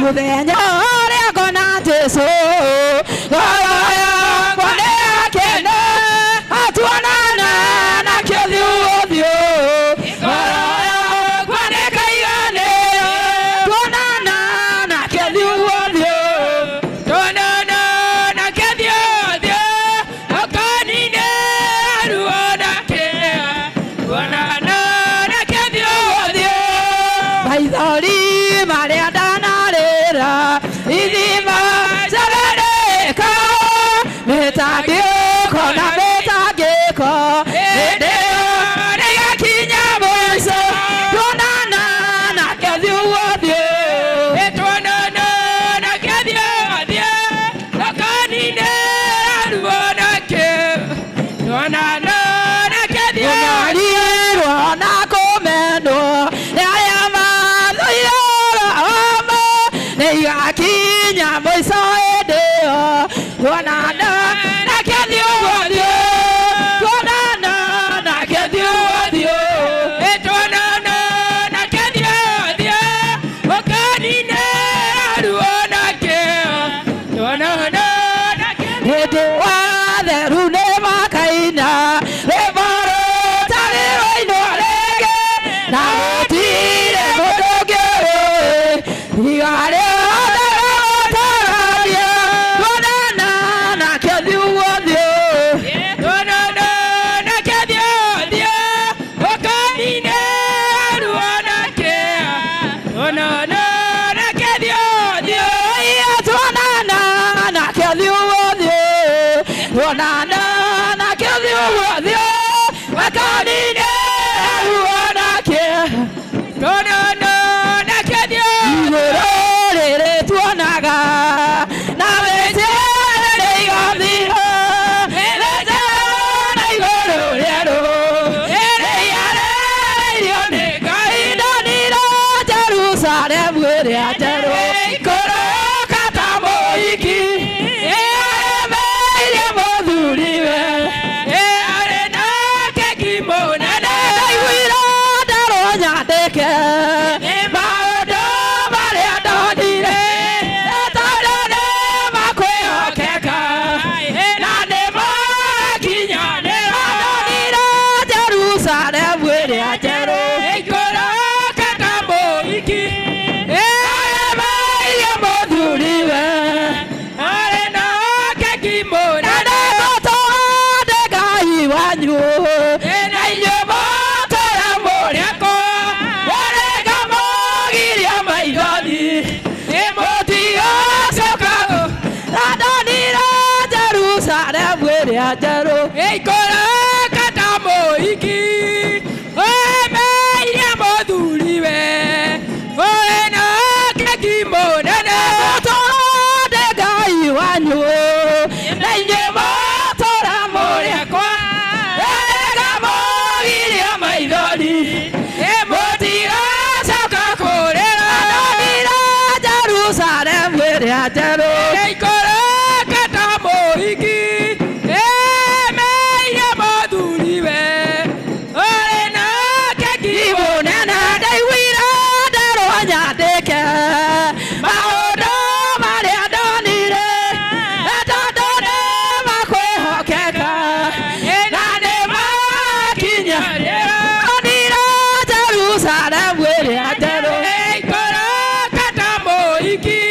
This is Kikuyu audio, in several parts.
Mũthenya ũrĩa ngona Jesũ, ngoro yakwa nĩyakena, tuonana nake ũthiũ ũthiũ. Ngoro yakwa nĩkaiganĩra, tuonana nake ũthiũ ũthiũ. Tuonana nake ũthiũ ũthiũ, ũkanine ruo na kĩeha. Tuonana nake ũthiũ ũthiũ. Maithori marĩa ndanarĩra, ithima ciagereka, mĩtangĩko na mĩtangĩko, hĩndĩ ĩyo nĩgakinya mũico, tuonana nake ũthiũ ũthiũ. Tuonana nake ũthiũ ũthiũ, ũkanine ruo na kĩeha. Tuonana nake ũthiũ ũthiũ. Kũnyarirwo na kũmenwo nĩ arĩa mathũire ũhoro nĩigakinya mũico hĩndĩ ĩyo, tuonana nake ũthiũ ũthiũ, tuonana nake ũthiũ ũthiũ. Tuonana nake ũthiũ ũthiũ, ũkanine ruo na kĩeha. Tuonana nake Hĩndĩ watheru nĩ makaina rwĩmbo rũtarĩ rwainwo rĩngĩ, na gũtirĩ mũndũ ũngĩ ũrũĩ tiga rĩothe rĩgũtũragia, tuonana nake ũthiũ ũthiũ. Tuonana nake ũthiũ ũthiũ, ũkanine ruo na kĩeha. Tuonana nake ũthiũ ũthiũ. Iya, tuonana nake ũthiũ ũthiũ, tuonana nake ũthiũ ũthiũ, makanine ruo na kĩeha. Tuonana nake ũthiũ Igũrũ rĩrĩ tuonaga na mĩtĩ nĩigathira, mĩtĩ na igũrũ rĩerũ rĩiyarĩirio nĩ Ngai. Ndonire Jerusalemu ĩrĩa njerũ, ikũrũka ta mũhiki ĩremeirie mũthuriwe. Arĩ na keki mũnene. Ndaiguire nderwo nyandĩke maũndũ marĩa ndonire, tondũ nĩ makwĩhokeka na nĩ makinyanĩra. Ndonire Jerusalemu ĩrĩa njerũ, Ikũrũka ta mũhiki ĩremeirie mũthuriwe. Arĩ na keki Na mũnene. nĩngũtũũra ndĩ Ngai wanyu, Na inyuĩ mũtũũre mũrĩ akwa. Nĩngamũgiria maithori, mũtigacoka. Na ndonire Jerusalemu ĩrĩa njerũ, Ikũrũka ta mũhiki ũremeirie mũthuriwe. Ũrĩ na keki mũnene. Ngũtũũra ndĩ Ngai wanyu, na inyuĩ mũtũũre mũrĩ akwa. Nĩngamũgiria maithori, Mũtigacoka kũrĩra. Ndonire Jerusalemu ĩrĩa njerũ, Ikũrũka ta mũhiki ĩmeirie mũthuriwe. Ũrĩ na keki mũnene. Ndaiguire nderwo nyandĩke maũndũ marĩa ndonire, tondũ nĩ makwĩhokeka na nĩ makinyanĩra. Ndonire Jerusalemu ĩrĩa njerũ, Ikũrũka ta mũhiki.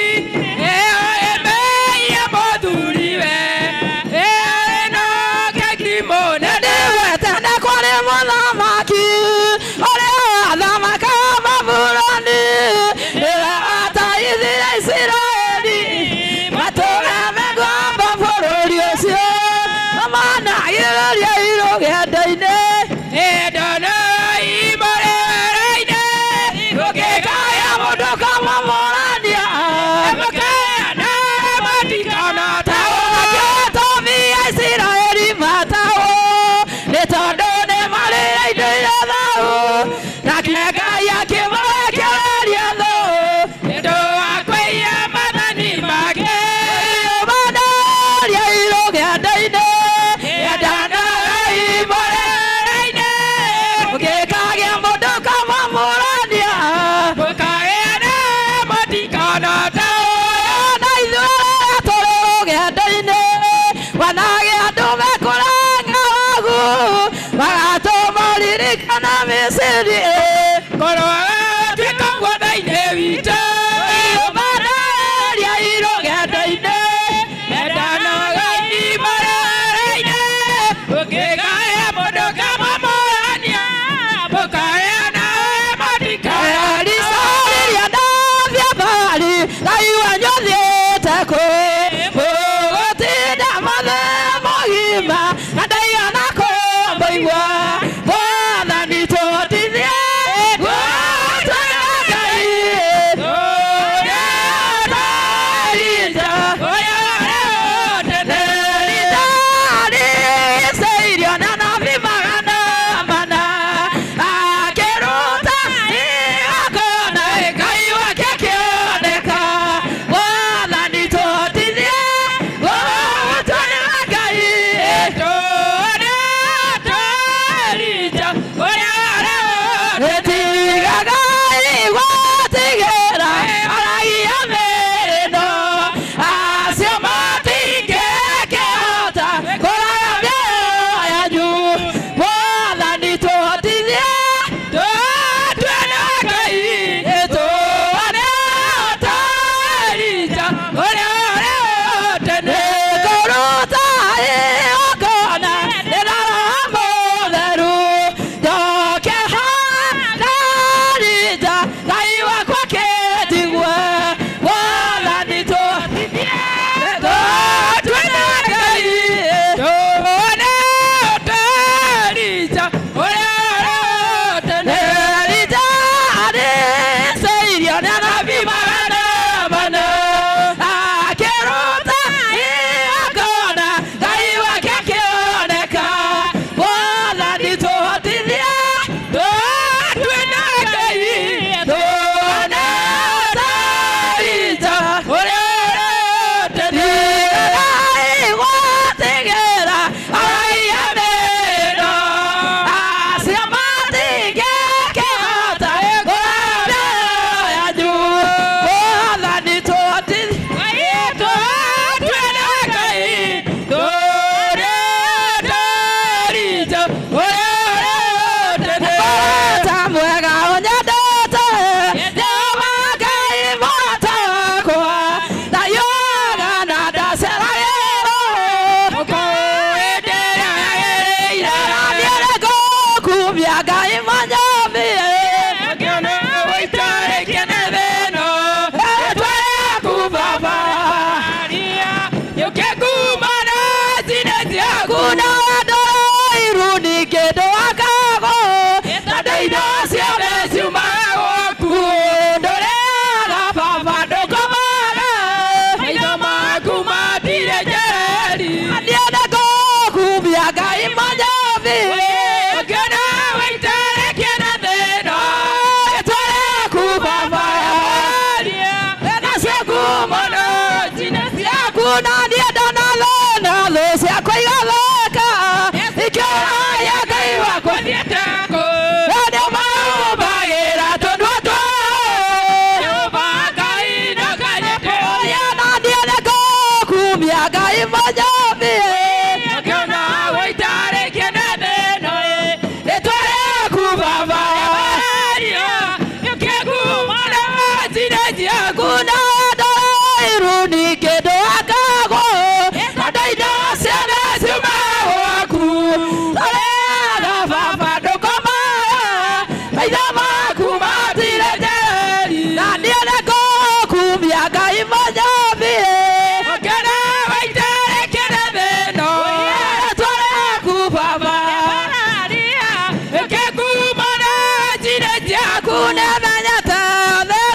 Kuna manyata,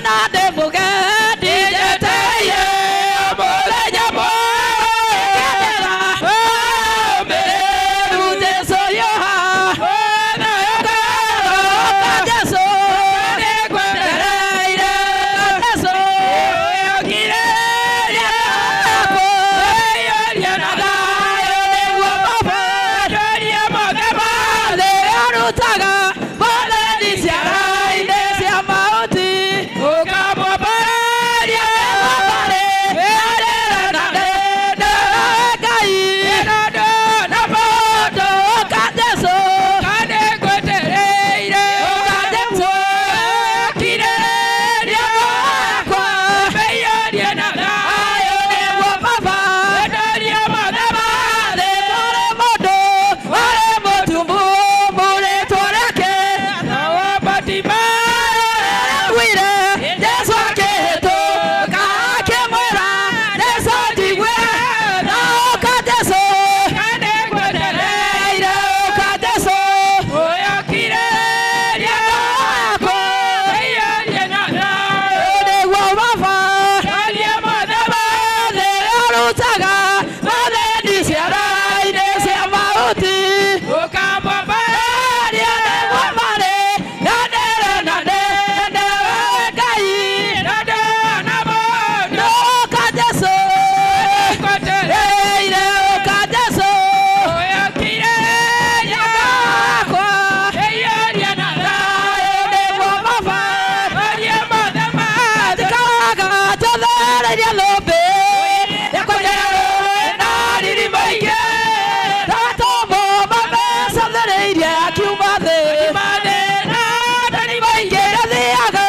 na demuga, Ndacothereria thũmbĩ yakwa njerũ na riri maingĩ Ndatũmwo mamecothereirie akiuma thĩ Maingĩ ndathiaga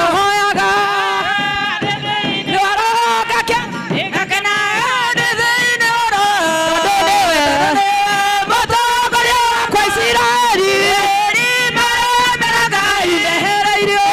ahoyaga ngenaga tondũ nĩwe mũtongoria wakwa Isiraeli marĩa Ngai mehereirio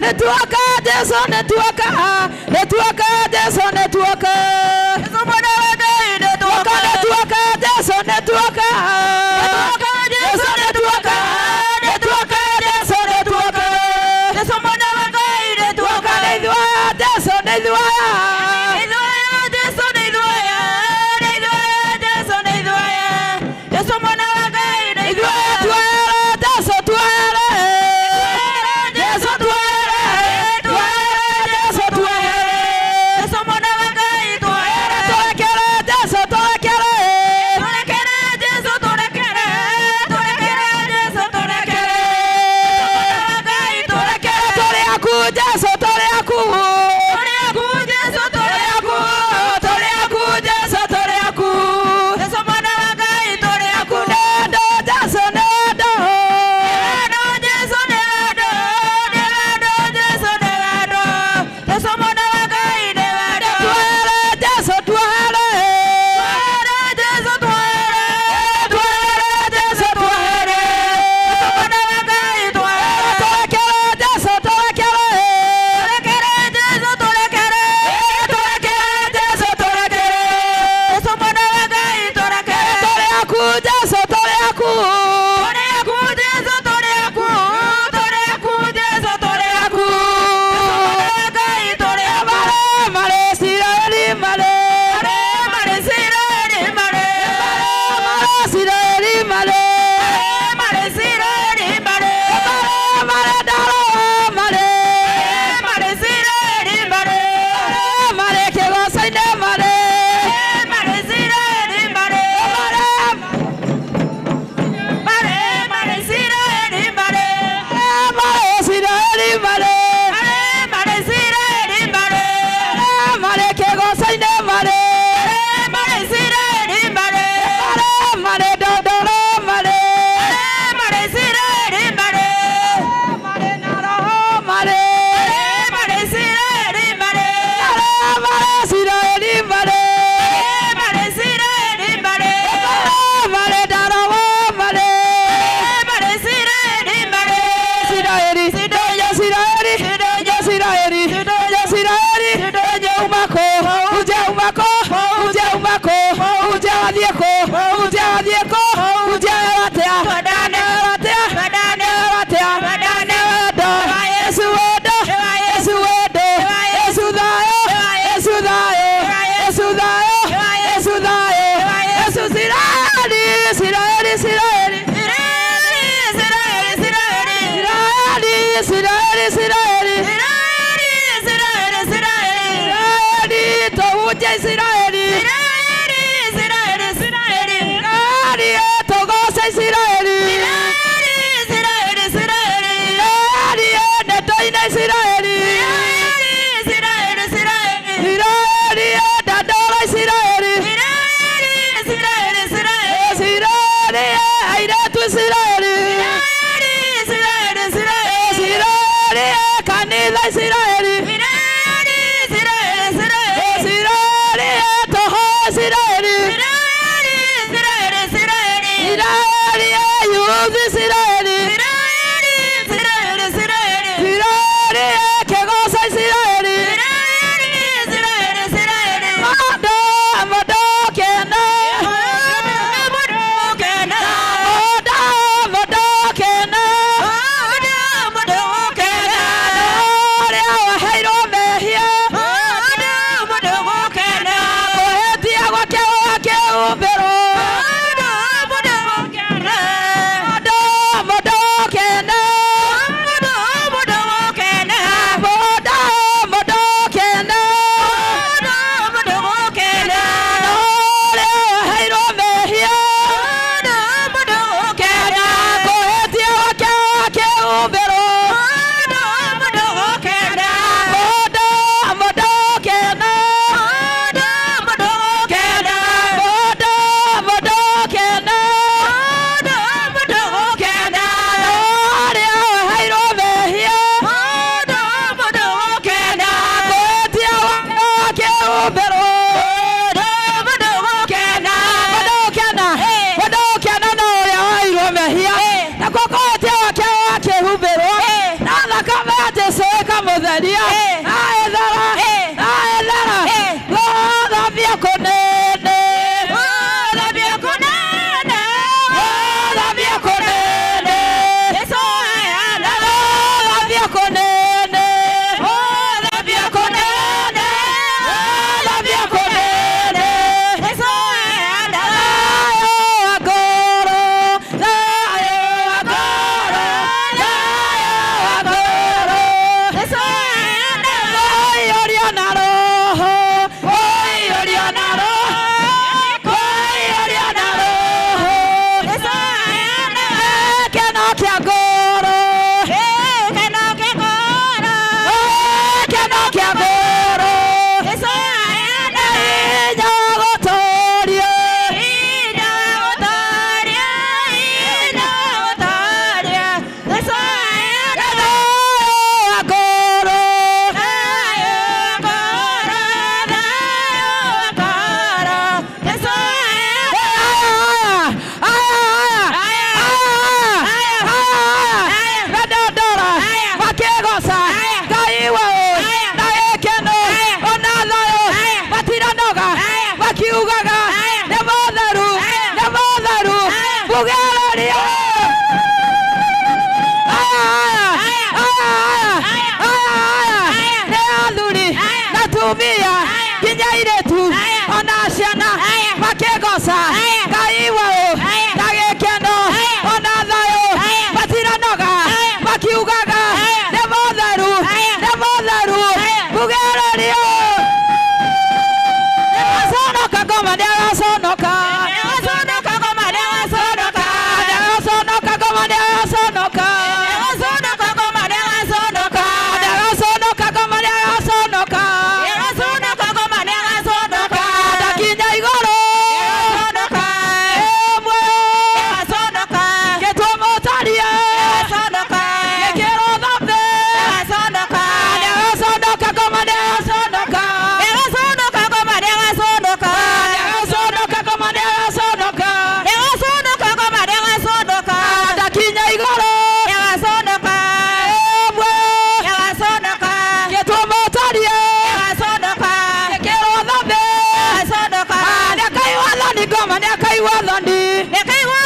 Nĩtuoka Jesu nĩtuoka nĩtuoka Jesu nĩtuoka Jesu mwana wa Ngai nĩtuoka nĩtuoka Jesu nĩtuoka nĩtuoka Jesu nĩtuoka nĩtuoka Jesu nĩtuoka Jesu mwana wa Ngai nĩtuoka nĩtuoka nĩithuoya Jesu nĩithuoya nĩithuoya Jesu nĩithuoya nĩithuoya Jesu nĩithuoya Jesu mwana wa Ngai ithuoya nĩithuoya tuoere Jesu tuoere Jesu tuoere tuoere Jesu tuoere Jesu mwana wa Ngai tuoere turekere Jesu turekere turekere Jesu turekere turekere Jesu turekere Jesu mwana wa Ngai turekere turekere tũrĩ aku Jesu tũrĩ aku tũrĩ aku Jesu tũrĩ aku tũrĩ aku Jesu tũrĩ aku Jesu mwana wa Ngai tũrĩ aku nendo Jesu nendo nendo Jesu Isiraeli. Isiraeli etoho Isiraeli. Isiraeli eyuthi Isiraeli. Isiraeli ekegoca Isiraeli. Mondo mondo kena. Mondo mondo kena. Ũrĩa waheirwo mehia. Kũhĩtia gwake gwakĩhumbĩrwo. Mondo mondo kena. Mondo mondo kena. Ũrĩa waheirwo mehia. Kũhĩtia gwake gwakĩhumbĩrwo. Mondo mondo kena. Mondo mondo kena. Ũrĩa waheirwo mehia. Kũhĩtia gwake gwakĩhumbĩrwo. Mondo kena. Mondo kena no ũrĩa waheirwo mehia. Nakuo kũhĩtia gwake gwakĩhumbĩrwo. Na thakame ya Jesũ ĩkamũtheria. Aethara. Aethara. Gũthambia kũnene. Gũthambia kũnene. Gũthambia kũnene. Gũthambia kũnene. Gũthambia kũnene. Thayũ wa ngoro, thayũ wa ngoro, thayũ wa ngoro. Kũiyũrio na Roho, kũiyũrio na Roho, kũiyũrio na Roho. Gĩkeno kĩa ngoro, gĩkeno kĩa ngoro. Hinya wa gũtũũrio. Thayũ wa ngoro. Medondora makĩgoca Ngai wao na gĩkeno ona thayũ matiranoga makiugaga nĩ mũtheru nĩ mũtheru mbugĩrĩrio. Nĩ athuri na atumia nginya airĩtu ona ciana makĩgoca Ngai wao na gĩkeno ona thayũ matiranoga makiugaga nĩ mũtheru nĩ mũtheru mbugĩrĩrio. Nĩaconoka ngoma nĩaconoka. Nĩaconoka ngoma nĩaconoka. Nĩaconoka ngoma nĩaconoka. Ndakinya igũrũ. Ĩmwe. Gĩtwo mũtaria. Gĩkĩrwo thambe. Nĩaconoka ngoma nĩaconoka. Nĩaconoka ngoma nĩaconoka. Ndakinya igũrũ. Ĩmwe. Gĩtwo mũtaria. Gĩkĩrwo thambe. Nĩakaigua thoni ngoma nĩakaigua thoni. Nĩakaigua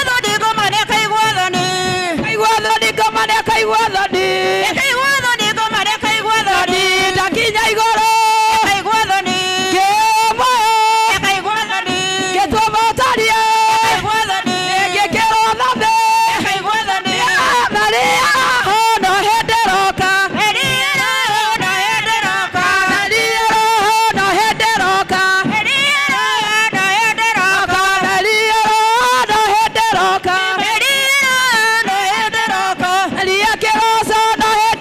thoni ngoma nĩakaigua thoni. Ndakinya igũrũ. Kĩmwe. Gĩtwo mũtaria. Gĩkĩrwo thambe. Maria hono hĩndĩroka. Maria hono hĩndĩroka. Maria hono hĩndĩroka. Maria kĩroco no hĩndĩroka.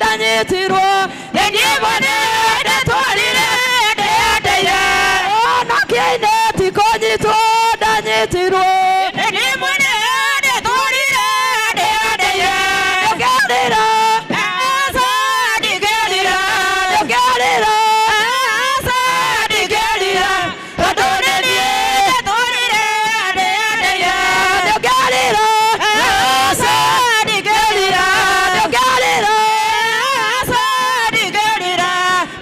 ndanyitirwo nĩ niĩ mwene ndetwarire ndĩyendeire ona kĩine ti kũnyitwo ndanyitirwo nĩ niĩ mwene ndetwarire ndĩyendeire ndũkerira aca ndingĩrira ndũkerira aca ndingĩrira tondũ nĩ niĩ ndetwarire ndĩyendeire ndũkerira aca ndingĩrira ndũkerira aca ndingĩrira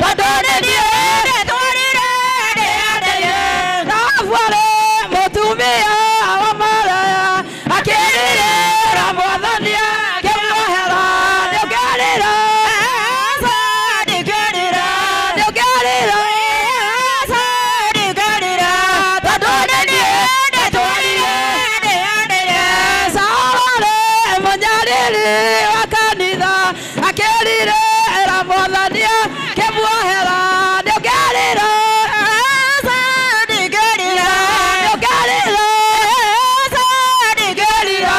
tondũ nĩ niĩ ndetwarire ndĩyendeire Rahabu mũtumia wa maraya akĩrĩrĩra mwathani akĩmuohera ndũkerira aca ndingĩrira ndũkerira aca ndingĩrira tondũ nĩ niĩ ndetwarire ndĩyendeire Saũlũ mũnyariri wa kanitha akĩrĩrĩra mwathani akĩmuohera ndũkerira aca ndingĩrira ndũkerira aca ndingĩrira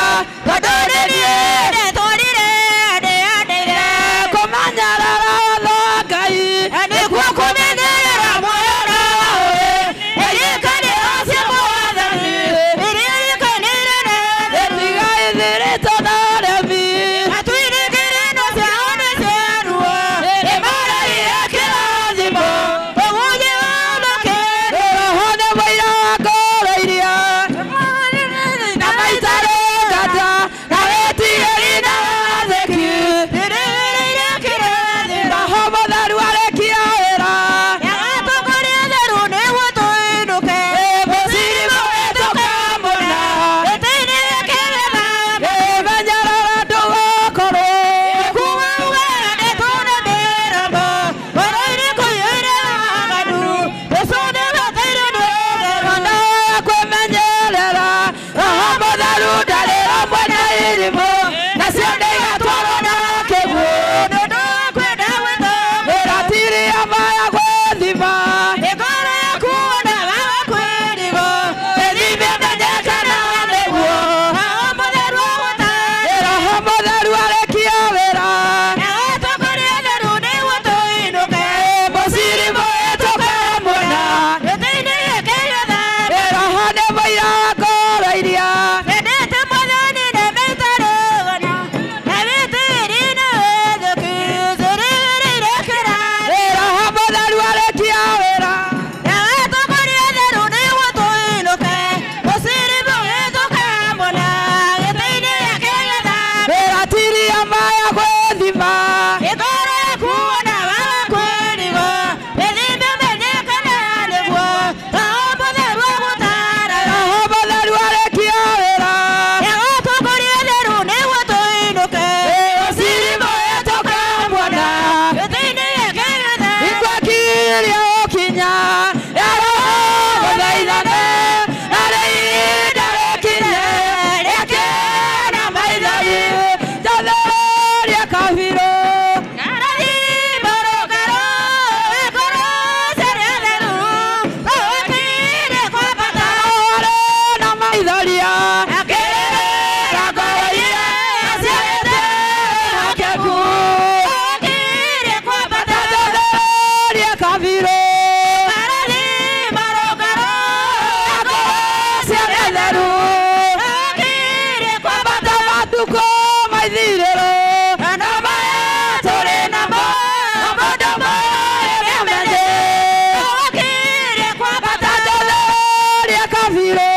tondũ nĩ niĩ ndetwarire ndĩyendeire kũmenyerera watho wa Ngai nĩkuo kũmenyerera muoyo irikanĩro cia mwathani iririkanĩire itigaithĩrĩtwo na ũremi atuirĩkĩrĩno ciao nĩ ciaruo nĩmaraire kĩrathimo ũgunyi wa ũnake roho nĩ mũira wa ngoro iria na maitarĩ nganja na wĩtigĩri na wathĩki roho mũtheru arĩkia wĩra Yagatongoria theru nĩguo tũinũke mũciri mũhĩtũka mũna gĩtĩ-inĩ gĩake gĩtha menyerera ndũgakorwo kuwa ugara ndĩtũne mĩramba ngoro-inĩ kũiyũire waganu tũcũne bataire nĩ Mwana kwĩmenyerera roho mũtheru ndarĩ hamwe na irimũ nacio nĩigatwarwo na kĩguũ ũndũ wa kwenda gwĩthamba ĩratiria maya gwĩthima mĩkoro yaku ona waga kwĩrigwo ĩthime menye kana nĩguo roho mũtheru agũtaare roho mũtheru arĩkia wĩra Yagatongoria theru nĩguo tũinũke mũciri mũhĩtũka mũna gĩtĩ-inĩ gĩake gĩtha roho nĩ mũira wa ngoro iria Endete mwathani na maitarũgana na wĩtĩri na wĩthĩki zĩrĩgĩrĩire kĩrathi roho mũtheru arĩkia wĩra Yagatongoria theru nĩguo tũinũke mũciri mũgĩtũka mũna gĩtĩ-inĩ gĩake gĩthambi ĩratiria maya gwĩthima mĩkoro yaku ona waga kwĩrigwo mĩthimbe ũmenye kana nĩguo roho mũtheru agũtaaraga roho mũtheru arĩkia wĩra Yagatongoria theru nĩguo tũinũke mũciri mũhĩtũka mwana gĩtĩ-inĩ gĩake gĩthambi Ikwakiria ũkinya ya roho gũthaithane arĩ ihinda rĩkinye rĩake na maithori njathĩrĩria kabirũ Roho na maithoria akĩrĩra ngoro iria ciagĩte wĩhokeku njathĩrĩria kabirũ ciarĩ theru kwambata matukũ maithirĩro na maya tũrĩ namo maũndũ maya nĩamenye kwambata njathĩrĩria kabirũ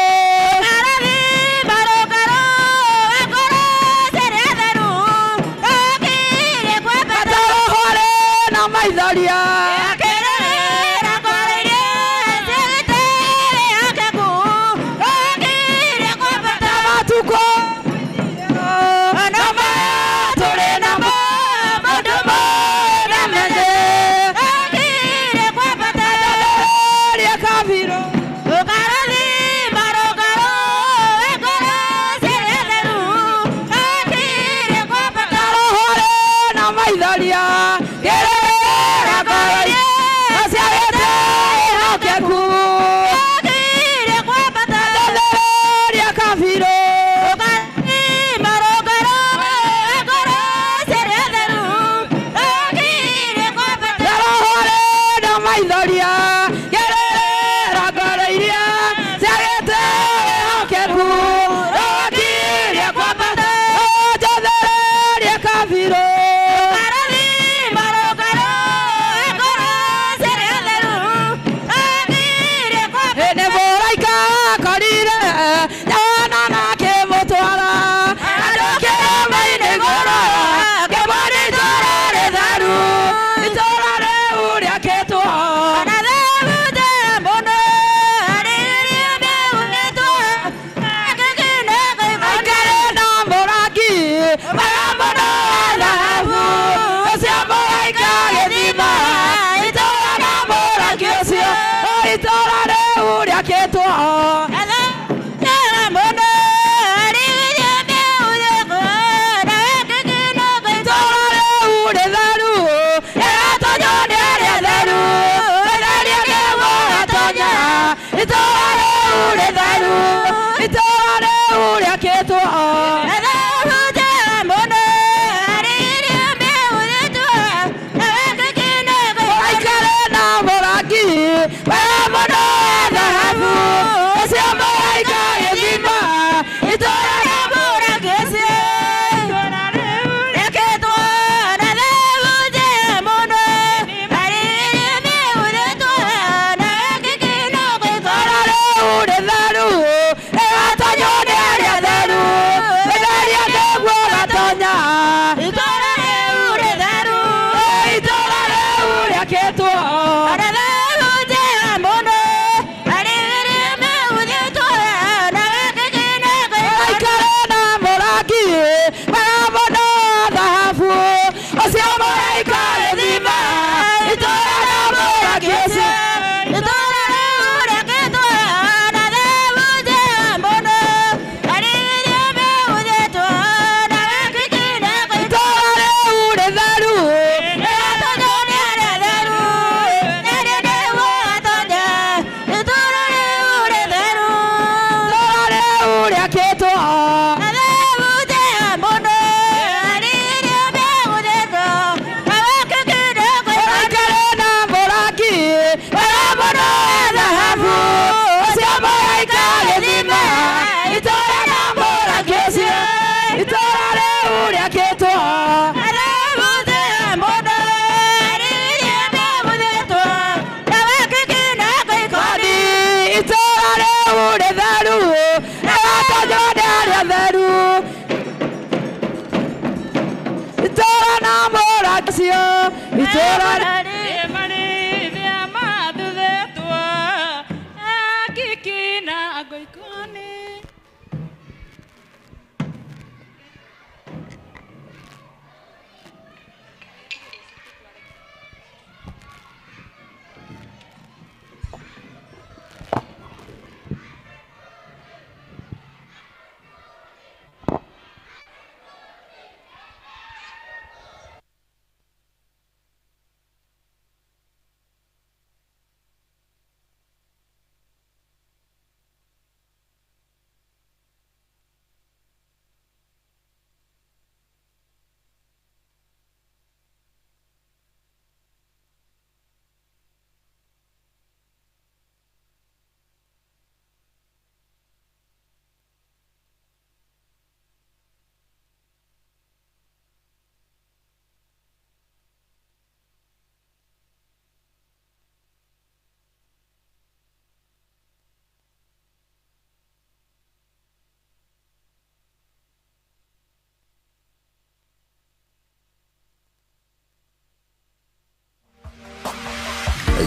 kwambata roho rĩ na maithoria matukũ na maya tũrĩ namo maũndũ maya nĩamenye njathĩrĩria kabirũ roho rĩ na maithoria ngĩrĩra ngoro iria ciagĩte wĩhokeku njathĩrĩria kabirũ Itũũra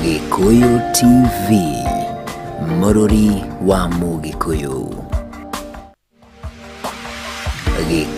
Gikuyu TV, mũrũri wa Mũgĩkũyũ. Gĩkũyũ.